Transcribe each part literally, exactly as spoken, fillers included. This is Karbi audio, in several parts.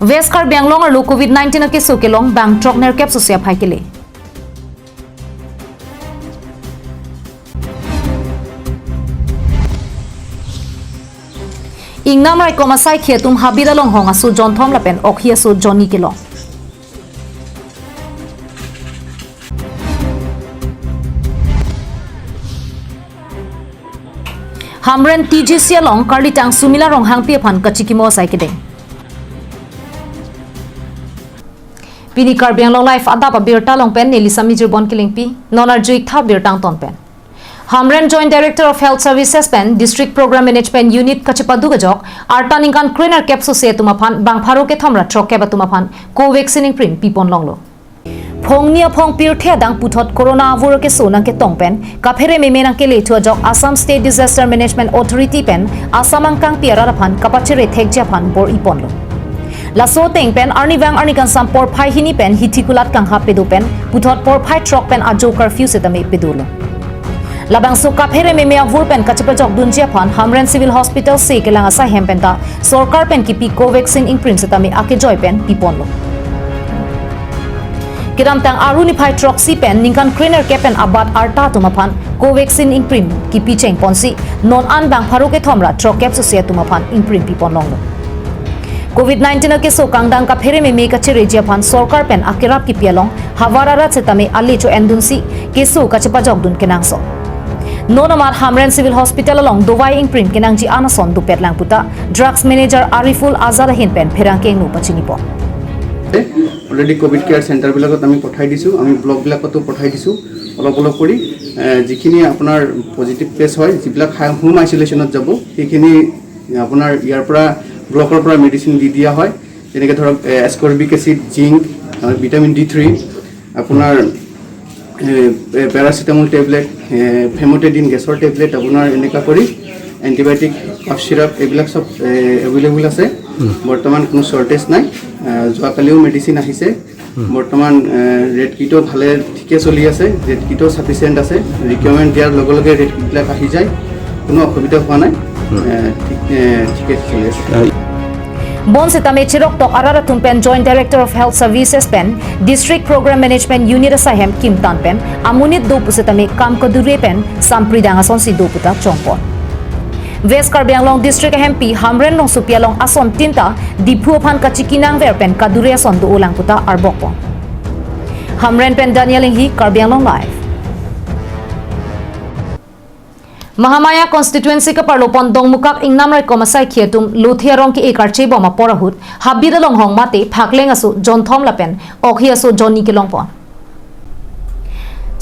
West Karbi Anglong arlo Covid nineteen akeso kelong bang throk nerkep sose aphai kele. Ingnam raikom asaikhi atum habit along hong aso jonthom lapen okhi aso jonni kelong. Hamren T G C along karlitang Sumila Ronghangpi aphan kachikimo asai kedeng. Pini Karbi Anglong Live adap abirta along pen neli Sami Jirbon Kilingpi, non arju-ik tha birta angton pen. Hamren Joint Director of Health Services pen District Program Management Unit kachepaduk ajok, arta ningkan krenerkep sose atum aphan bang pharo kethom ra throkkep atum aphan Covaxin ingprim pipon longlo. Phongni aphong pirthe adang puthot corona avur keso nangketong pen kaphere meme nangkelethu ajok Assam State Disaster Management Authority pen Assam angkangpi arat aphan kapachere thekji aphan bor-iponlo. Laso ateng pen arnivang arni kangsam porphai hini pen Hithikulat kanghap pedo pen puthot porphai throk pen ajo curfew setame pedolo. Labangso kaphere meme avur pen kachepajokdunji aphan Hamren Civil Hospital se kelang asai hem penta sorkar pen kipi Covaxin ingprim setame akejoi pen piponlo. Kedamtang Aru niphai throksi pen ningkan krenerkep pen abat arta atum aphan Covaxin ingprim kipi chengponsi non an bang pharo kethom ra throkkep sose atum aphan ingprim pipon longlo. Covid nineteen akeso kangdang kaphere meme kachereji aphan sorkar pen akerap kipi along havar arat setame ale cho-endunsi keso kachepajokdun kenangsot. Non amat Hamren Civil Hospital along dovai ingprim kenangji an ason dopet lang puta Drugs Manager Ariful Azad ahin pen pherangke ingno pachinipon. Already COVID care center বিলাকত আমি পঠাই দিছোঁ, আমি ব্লকবিলাকতো পঠাই দিছোঁ। অলপ অলপ কৰি এ, যিখিনি আপোনাৰ পজিটিভ কেছ হয়, যিবিলাক হাই হোম আইচলেশ্যনত যাব, সেইখিনি আপোনাৰ ইয়াৰ পৰা ব্লকৰ পৰা মেডিচিন দি দিয়া হয়। যেনেকে ধৰক এ, এছকৰ্বিক acid, zinc, vitamin D three, আপোনাৰ এ, এ, পেৰাচিটামল টেবলেট, এ, ফেমটেডিন গেছৰ টেবলেট আপোনাৰ এনেকুৱা কৰি এণ্টিবায়'টিক, কফ চিৰাপ এইবিলাক চব এভেইলেবল আছে। বৰ্তমান কোনো শ্বৰ্টেজ নাই। এ, যোৱাকালিও মেডিচিন আহিছে। বৰ্তমান এ, ৰেড কিটো ভালে ঠিকে চলি আছে, ৰেড কিটো ছাফিচিয়েণ্ট আছে। ৰিকুৱাৰমেণ্ট দিয়াৰ লগে লগে ৰেড কিটবিলাক আহি যায়, কোনো অসুবিধা হোৱা নাই। এ, ঠিক এ, ঠিকে চলি আছে। Bon setame cheroktok arat atum pen Joint Director of Health Services pen District Program Management Unit asai hem kimtan pen amonit do pu setame kam kadure pen sampridang asonsi do puta chongpon. West Karbi Anglong District ahempi Hamren Rongsopi along ason tinta Diphu aphan kachiki nangver pen kadure ason do-olang puta arbokpon. Hamren pen Daniel Inghi, Karbi Anglong Live. Mahamaya constituency kaparlopon Dongmukak Ingnam Raikom asaikhi atum lothe arong ke-e karchebom apor ahut habit along hong mate phakleng aso jonthom lapen okhi aso jonni kelongpon.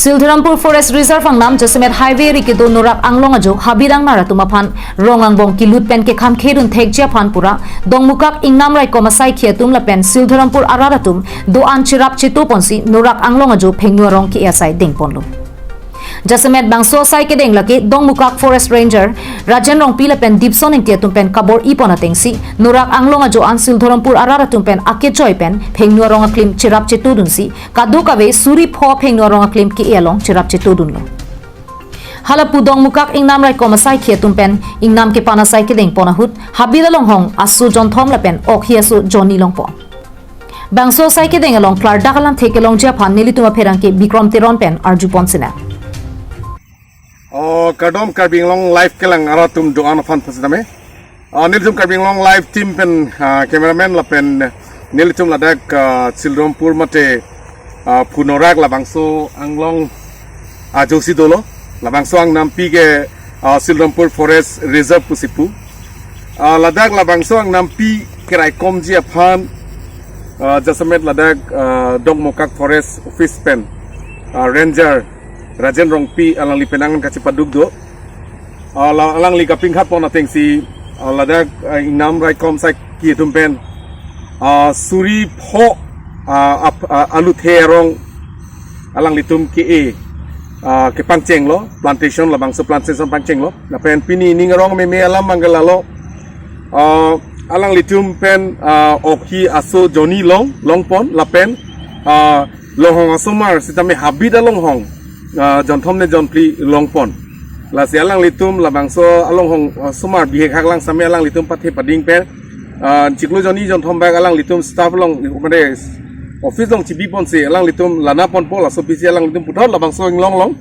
Sildharampur Forest Reserve angnam jasemet highway ri kedo Norak Anglong ajo habit angnar atum aphan rong angbong kelut pen kekham khedun thekji aphan pura Dongmukak Ingnam Raikom asaikhi atum lapen Sildharampur arat atum do-an cherap chetoponsi Norak Anglong ajo phengnu arong ke-e asai dengponlo. Jasemet bangso asai kedeng lake Dongmukak Forest Ranger Rajen Rongpi lapen Dipson Ingti atum pen kabor-ipon atengsi Norak Anglong ajo an Sildharampur arat atum pen akejoi pen phengnu arong aklim cherap chetodunsi kadokave suri pho phengnu arong aklim ke-e along cherap chetodunlo. Halapu Dongmukak Ingnam Raikom asaikhi atum pen ingnam kepan asai kedengpon ahut habit along hong aso jonthom lapen okhi aso jonni longpon. Bangso asai kedeng along klardak alamthe kelongji aphan nelitum apherangke Bikrom Teron pen arjupon sinang. Oh, kardom Karbi Anglong Live kelang arat atum do-an aphan pasitame. Ah, nelitum Karbi Anglong Live team pen, ah, cameraman lapen nelitum ladak, ah, Sildharampur mate, ah, Phunorak labangso Anglong ajosi dolo. Labangso angnampi ke, ah, Sildharampur Forest Reserve pusi pu. Ah, ladak labangso angnampi keraikomji aphan, ah, jasemet ladak, ah, Dongmukak Forest Office pen, ah, Ranger Rajen Rongpi alangli penang kachepaduk do. Ah, la-, alangli kapingkhatpon atengsi, ah, ladak, ah, Ingnam Raikom asaikhi atum pen, ah, suri pho, ah, ap-, ah, aluthe arong alanglitum ke-e, ah, kepangchenglo, plantation labangso plantation pangchenglo. Lapen pini ning arong meme alam mangalalo, ah, alanglitum pen, ah, okhi aso jonni long, longpon, lapen, ah, longhong asomar sitame habit along hong, ah, jonthom ne jonphli longpon. Lasi alanglitum labangso alonghong, ah, asomar bihek hak lang sitame alanglitum pathe pading pen, ah, chiklo jonni jonthom bak alanglitum staff along, mane, office along chibi ponsi alanglitum lana ponpo, laso aphi si alanglitum puthot labangso inglong along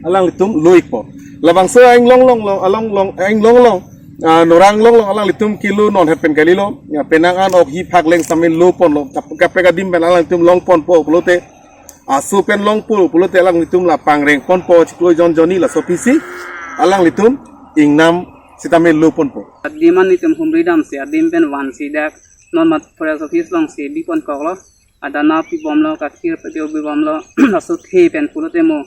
alanglitum lo-ikpo. Labangso inglong along, along, along, inglong along, ah, Nora inglong along alanglitum kelo, non het pen kalilo, ya, penang an ok hi phak leng sitame lo ponlo, kap-, kaprek adim pen alanglitum long ponpo pulote, aso pen longpo pulote alanglitum la pangreng ponpo, chiklo jon jonni, laso aphi si alanglitum ingnam sitame lo ponpo. Adim an nelitum humri damsi adim pen vansi dak non mat forest office alongsi bi ponkoklo. Adana pibomlo, kakhir pibomlo, laso the pen pulote mo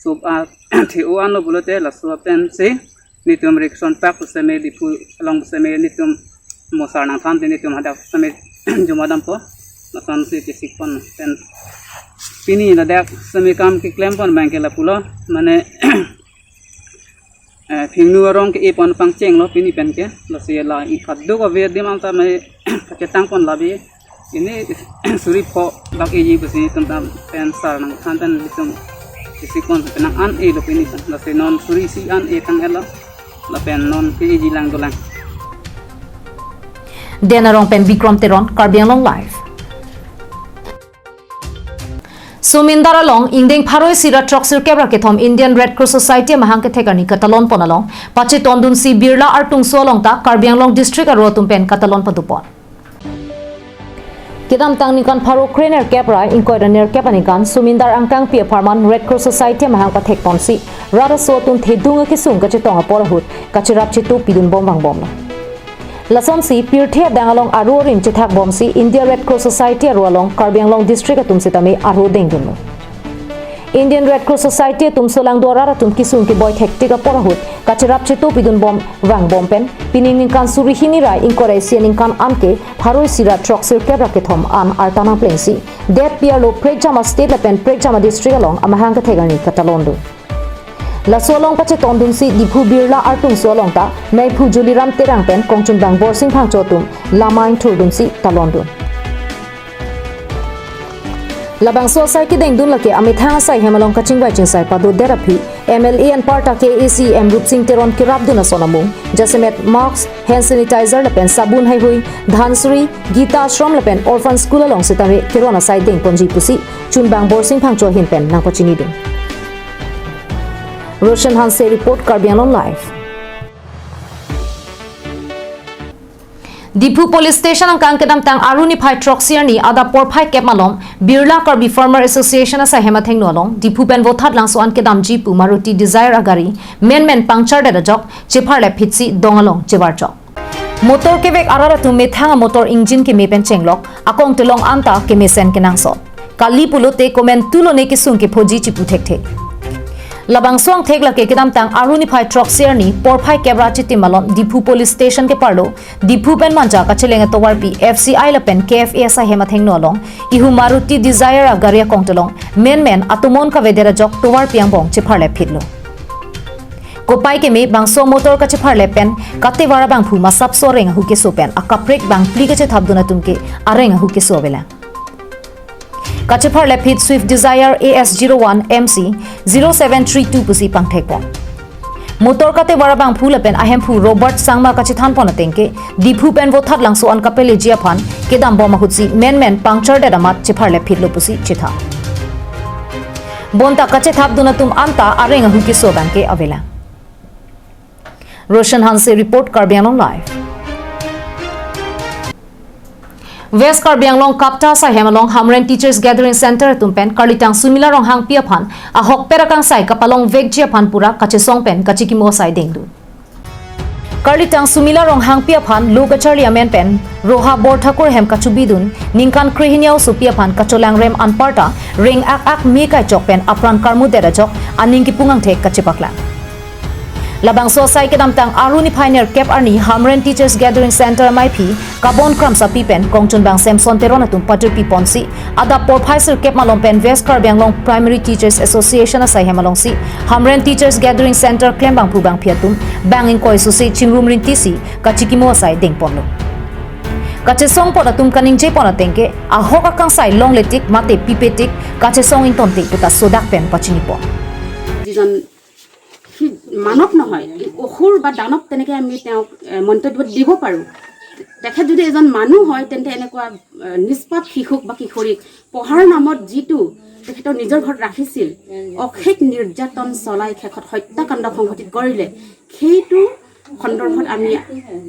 sup a the-o anlo pulote, laso pensi nelitum reaction pak sitame Diphu along sitame nelitum mo sar nangthan te nelitum hadak sitame joma dampo. Lason si chesik pon pen pini ladak sitame kam keklem pon abang ke lapulo, mane, eh, phingnu arong ke-e pon pangchenglo pini pen ke, lasi la i kaduk ave adim anta me kachetang pon labi. Pini suri pho bak-eji pusi nelitum ta pen sar nangthan pen nelitum chesik pon penang an-elo pini pen. Lasi non suri isi an-e tang-etlo. Lapen non ke-eji lang dolang. Dena Rongpi pen Bikram Teron, Karbi Anglong Live. Sumindar along ingdeng pharo isi ra throksirkep ra kethom Indian Red Cross Society amahang kethek arni katalon pon along pachetondunsi Birla Artungso along ta Karbi Anglong District aru atum pen katalon padopon. Kedamtang ningkan pharo krenerkep ra ingkoi ra nerkep aningkan Sumindar Angkangpi apharman Red Cross Society amahang pathek ponsi rat aso atum thedung akesung kachetong apor ahut kacherap chetup pidun bom vangbomlo. Lasonsi pirthe adang along aru arim chethak bomsi India Red Cross Society aru along Karbi Anglong District atum sitame aru dengdunlo. Indian Red Cross Society atum solangdo arat atum kesung keboi thektik apor ahut kacherap chetup pidun bom vangbom pen pining ningkan suri hini ra ingkoi ra isi aningkan anke pharo isi ra throksirkep ra kethom an arta nangplengsi detpi arlo prekjam a-state lapen prekjam a-district along amahang kethek arni katalondun. Laso along pachetondunsi Diphu Birla Artungso along ta Meiphu Juliram Terang pen Kongchunbang Borsing Phangcho atum lamai thurdunsi talondun. Labangso asai kedengdun lake amethang asai hem along kachingvai chingsai padodet aphi M L A anparta K A A C M Rupsing Teron kerapdun ason amung jasemet mask, hand sanitizer lapen sabun haihui, Dhansiri, Gita Ashram lapen Orphan School along sitame keron asai dengponji pusi Chunbang Borsing Phangcho ahin pen nangpachinidun. Roshan Hanse report, Karbi Anglong Live. Diphu Police Station angkang kedamtang aru niphai throksi arni adap porphai kep malom Birla Karbi Farmer Association asai hem athengno along Diphu pen Vothatlangso an kedamji pu Maruti Dzire agari menmen puncture det ajok chepharlep phitsi dong along chevarchok. Motor kevek arat atum methang a-motor engine keme pen chenglok, akong telong anta kemesen kenangsot. Kali pulote komantu lone kesung kephoji chipu thekthe. Labangso angthek lake kedamtang aru niphai throksi arni porphai kep ra chitim malom Diphu Police Station keparlo, Diphu pen Manja kacheleng atovarpi F C I lapen K F A asai hem athengno along ihu Maruti Dzire agari akong telong menmen atomon kavedet ajok tovarpi angbong chepharlep phitlo. Kopai keme bangso motor kachepharlep pen katevar abangphu masapso areng ahu keso pen akaprek bangphli kachethapdun atum ke areng ahu keso avelang. Kachepharlep phit Swift Dzire A S zero one M C zero seven three two pusi pangthekpon. Motor katevar abangphu lapen ahemphu Robert Sangma kachethanpon ateng ke Diphu pen Vothatlangso an kapeleji aphan kedambom ahutsi menmen puncture det amat chepharlep phitlo pusi chethan. Bonta kachethapdun atum anta areng ahu keso abang ke avelang. Roshan Hanse report, Karbi Anglong Live. West Karbi Anglong Kapta asai hem along Hamren Teachers Gathering Center atum pen Karlitang Sumila Ronghangpi aphan ahokpet akangsai kapalongvekji aphan pura kachesong pen kachikimo asai dengdun. Karlitang Sumila Ronghangpi aphan lo kacharli amen pen Roha Borthakur hem kachobidun ningkan krehini a-osopi aphan kacholangrem anparta reng ak ak me kaichok pen apran karmudet ajok aning kipung angthek kachepaklang. Labangso asai kedamtang aru niphai nerkep arni Hamren Teachers Gathering Center amaiphi Kabon Kramsapi pen Kongchunbang Samson Teron atum patirpi ponsi adap porphai sirkep malom pen West Karbi Anglong Primary Teachers Association asai hem alongsi Hamren Teachers Gathering Center klembangphu bangphi atum bang ingkoi susi chingrum rintisi kachikimo asai dengponlo. Kachesongpon atum kaningjepon ateng ke ahok akangsai longle tik mate pipe tik kachesong ington tik puta sodak pen pachinipon. যিজন সি মানৱ নহয়, সি অসুৰ বা দানৱ, তেনেকে আমি তেওঁক, এ, মন্তব্য দিব পাৰোঁ। তেখেত যদি এজন মানুহ হয়, তেন্তে এনেকুৱা আহ, নিষ্পাপ শিশুক বা কিশোৰীক পঢ়াৰ নামত যিটো তেখেতৰ নিজৰ ঘৰত ৰাখিছিল, অশেষ নিৰ্যাতন চলাই শেষত হত্যাকাণ্ড সংঘটিত কৰিলে, সেইটো সন্দৰ্ভত আমি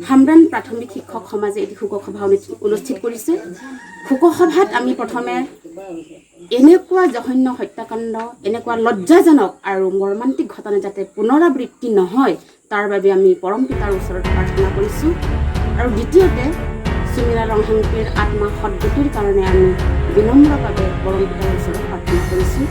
হামৰেণ প্ৰাথমিক শিক্ষক সমাজে এটি শোকসভা অনুষ্ঠিত কৰিছে। শোকসভাত আমি প্ৰথমে এনেকুৱা জঘন্য হত্যাকাণ্ড, এনেকুৱা লজ্জাজনক আৰু মৰ্মান্তিক ঘটনা যাতে পুনৰাবৃত্তি নহয়, তাৰ বাবে আমি পৰম পিতাৰ ওচৰত প্ৰাৰ্থনা কৰিছো। আৰু দ্বিতীয়তে, সুমিলা ৰংহাংপিৰ আত্মা সদ্গতিৰ কাৰণে আমি বিনম্ৰভাৱে পৰম পিতাৰ ওচৰত প্ৰাৰ্থনা কৰিছো।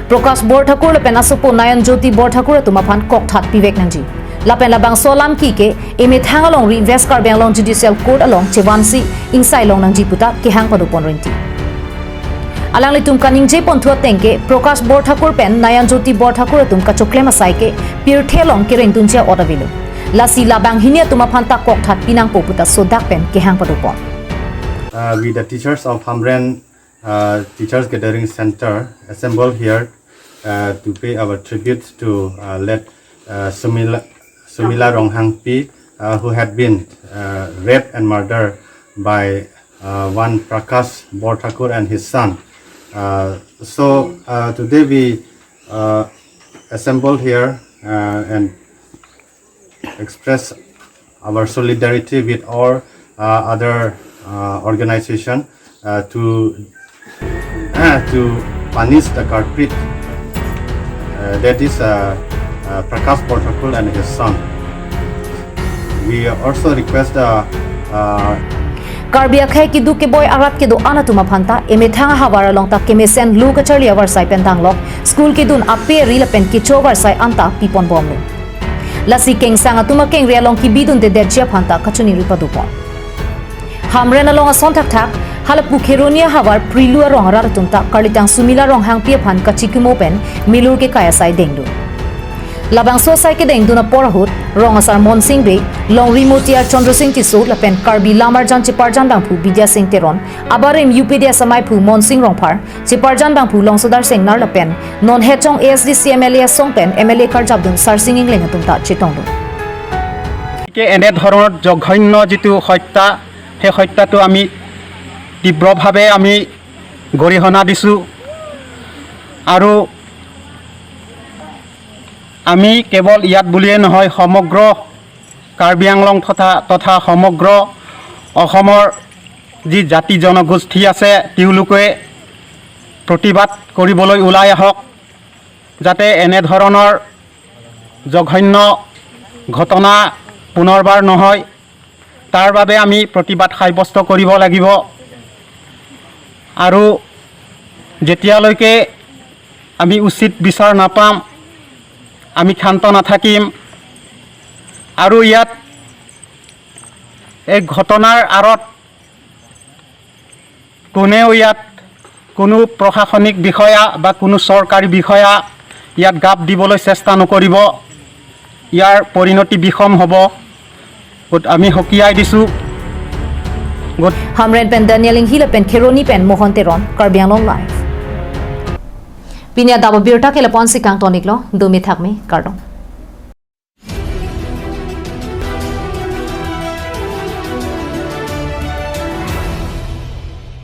Prakash Borthakur lapen asopo Nayan Jyoti Borthakur atum aphan kokthat pivek nangji. Lapen labangso alam ki ke emethang alongri West Karbi Anglong Judicial Court along chevansi ingsai long nangji puta kehang padopon rinti. Alanglitum kaningje ponthu ateng ke Prakash Borthakur pen Nayan Jyoti Borthakur atum kachoklem asai ke pirthe along kereng dunji a-ot avelo. Lasi labang hini atum aphan ta kokthat pinangpo puta sodak pen kehang padopon. Uh, we, the teachers of Hamren uh, Teachers Gathering Center, assemble here uh, to pay our tribute to uh, late uh, Sumila, Sumila Ronghangpi, uh, who had been uh, raped and murdered by uh, one Prakash Borthakur and his son. Uh, so uh, today we uh, assemble here uh, and express our solidarity with all uh, other uh, organization uh, to uh, to punish the culprit. Uh, that is uh, uh, Prakash Borthakur and his son. We also request the uh, Karbi akhei keduk keboi arat kedo-an atum aphan ta emethang ahavar along ta kemesen lo kacharli avarsai pen thanglok school kedun ape ri lapen kecho avarsai anta pipon bomlo. Lasi kengsang atum akengri along kibidun dedetji aphan ta kachiningri padopon. Hamren along ason thakthak, halapu Kheroni ahavar Prilu arong arat atum ta karlitang Sumila Ronghangpi aphan kachikimo pen milur kekai asai dengdun. Labangso asai kedengdun apor ahut, rong asar Monsing Bey, longri Motiar Chandra Sing Tisso lapen Karbi Lamarjan Cheparjan Bangphu Bidya Sing Teron, abarim U P D S amaiphu Monsing Rongphar, Cheparjan Bangphu Longsodar Singnar lapen non Hechong A S D C M L A asong pen M L A karjapdun Sarsing Engleng atum ta chetongdun. গতিকে এনেধৰণৰ জঘন্য যিটো হত্যা, সেই হত্যাটো আমি তীব্ৰভাৱে আমি গৰিহণা দিছোঁ। আৰু আমি কেৱল ইয়াত বুলিয়েই নহয়, সমগ্ৰ কাৰ্বি আংলং তথা তথা সমগ্ৰ অসমৰ যি জাতি জনগোষ্ঠী আছে, তেওঁলোকে প্ৰতিবাদ কৰিবলৈ ওলাই আহক, যাতে এনেধৰণৰ জঘন্য ঘটনা পুনৰবাৰ নহয়, তাৰ বাবে আমি প্ৰতিবাদ সাব্যস্ত কৰিব লাগিব। আৰু যেতিয়ালৈকে আমি উচিত বিচাৰ নাপাম, আমি ক্ষান্ত নাথাকিম। আৰু ইয়াত এই ঘটনাৰ আঁৰত কোনেও ইয়াত কোনো প্ৰশাসনিক বিষয়া বা কোনো চৰকাৰী বিষয়া ইয়াত গাপ দিবলৈ চেষ্টা নকৰিব। ইয়াৰ পৰিণতি বিষম হ'ব। গত- আমি সকীয়াই দিছোঁ। গত- Hamren pen Daniel Inghi lapen Kheroni pen Mohon Teron, Karbi Anglong Live. Pini adap abirta ke lapu-an si kangton-iklo, dome thakme, kardom.